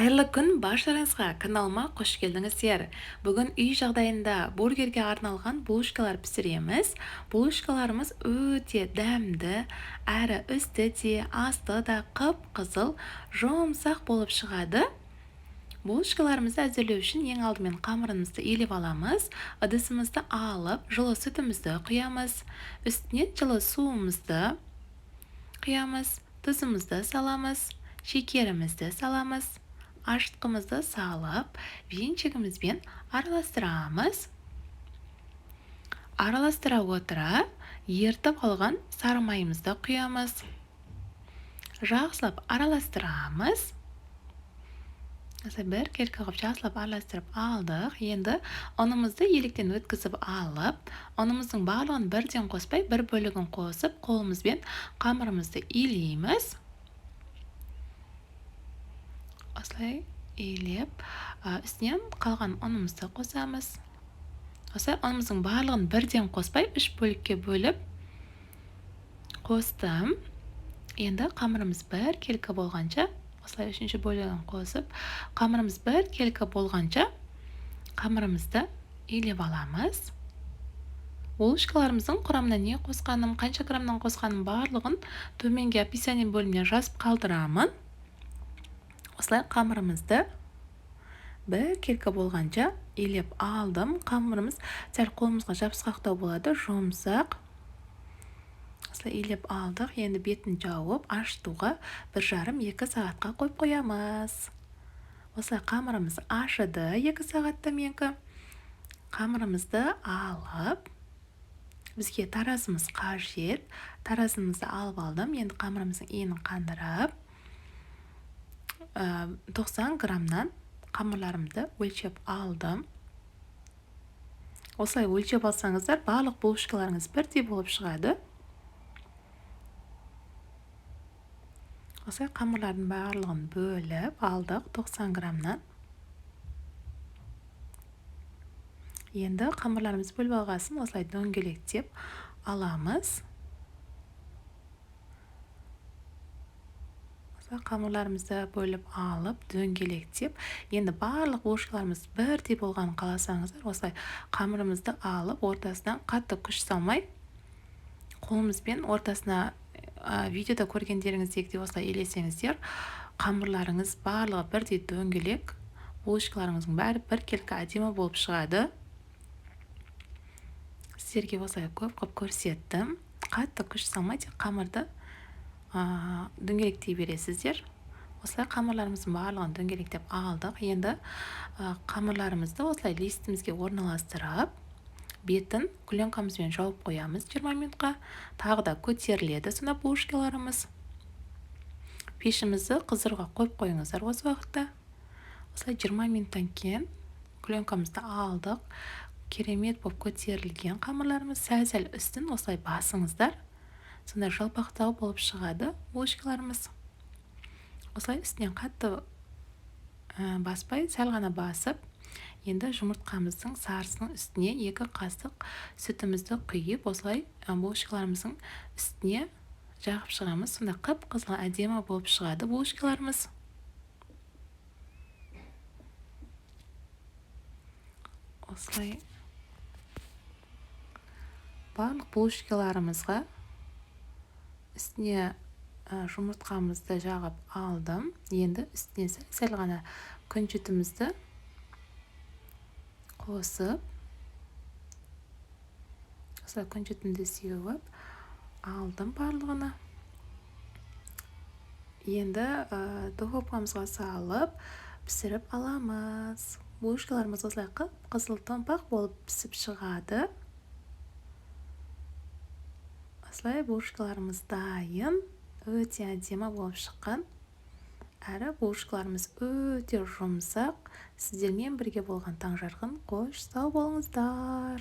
Қайырлы күн баршаңызға, каналыма қош келдіңіздер. Бүгін үй жағдайында бургерге арналған булочкалар пісіреміз. Булочкаларымыз өте дәмді, әрі үсті де, асты да қып-қызыл, жұмсақ болып шығады. Булочкаларымызды әзірлеу үшін ең алдымен қамырымызды илеп аламыз. Ыдысымызды алып, жылы сүтімізді құямыз. Үстіне жылы суымызды құямыз, тұзымызды саламыз, шекерімізді саламыз. Ашытқымызды салып, венчигімізбен араластырамыз. Араластыра отыра, ертіп алған сары майымызды құямыз. Жақсылап араластырамыз. Біркелкі қылып жақсылап араластырып алдық. Енді ұнымызды електен өткізіп алып, ұнымыздың барлығын бірден қоспай, бір бөлігін қосып, қолымызбен қамырымызды илейміз. Осылай илеп, үстінен қалған ұнымызды қосамыз. Осылай ұнымыздың барлығын бірден қоспай, үш бөлікке бөліп қостым. Енді қамырымыз біркелкі болғанша, осылай үшінші бөлігін қосып, қамырымыз біркелкі болғанша қамырымызды илеп аламыз. Булочкаларымыздың құрамына не қосқаным, қанша граммнан қосқаным барлығын төменгі описание бөліміне жазып қалдырамын. Осылай қамырымызды біркелкі болғанша илеп алдым. Қамырымыз сәл қолымызға жабысқақтау болады, жұмсақ. Осылай илеп алдық. Енді бетін жауып, ашытуға бір жарым екі сағатқа қойып қоямыз. Осылай қамырымыз ашыды 2 сағатта менікі. Қамырымызды алып, бізге таразымыз қажет. Таразымызды алып алдым. Енді қамырымыздың иінін қандырып, 90 граммнан қамырларымды өлшеп алдым. Осылай өлшеп алсаңыздар, барлық булочкаларыңыз бірдей болып шығады. Осылай қамырлардың барлығын бөліп алдық 90 граммнан. Енді қамырларымызды бөліп алғасын осылай дөңгелектеп аламыз. Қамырларымызды бөліп алып, дөңгелектеп, енді барлық булочкаларымыз бірдей болғанын қаласаңыздар, осылай қамырымызды алып, ортасынан қатты күш салмай, қолымызбен ортасына, видеода көргендеріңіздегідей осылай елесеңіздер, қамырларыңыз барлығы бірдей дөңгелек, булочкаларыңыздың бәрі біркелкі әдемі болып шығады. Сіздерге осылай көп қылып көрсеттім. Қатты күш салмай тек қамырды дөңгелектей бересіздер. Осылай қамырларымыздың барлығын дөңгелектеп алдық. Енді қамырларымызды осылай листімізге орналастырып, бетін пленкамызбен жауып қоямыз 20 минутқа. Тағы да көтеріледі сонда булочкаларымыз. Пешімізді қыздыруға қойып қойыңыздар осы уақытта. Осылай 20 минуттан кейін пленкамызды алдық. Керемет болып көтерілген қамырларымыз. Сәл-сәл үстін осылай басыңыздар. Сонда жалпақтау болып шығады булочкаларымыз. Осылай үстінен қатты баспай, сәл ғана басып, енді жұмыртқамыздың сарысының үстіне 2 қасық сүтімізді құйып, осылай булочкаларымыздың үстіне жағып шығамыз. Сонда қып-қызыл әдемі болып шығады булочкаларымыз. Осылай барлық булочкаларымызға үстіне жұмыртқамызды жағып алдым. Енді үстіне сәл ғана күнжітімізді қосып, осылай күнжітімді сеуіп алдым барлығына. Енді духовкамызға салып пісіріп аламыз. Булочкаларымыз осылай қып-қызыл томпақ болып пісіп шығады. Осылай булочкаларымыз дайын, өте әдемі болып шыққан. Әрі булочкаларымыз өте жұмсақ. Сіздермен бірге болған Таңжарқын. Қош, сау болыңыздар.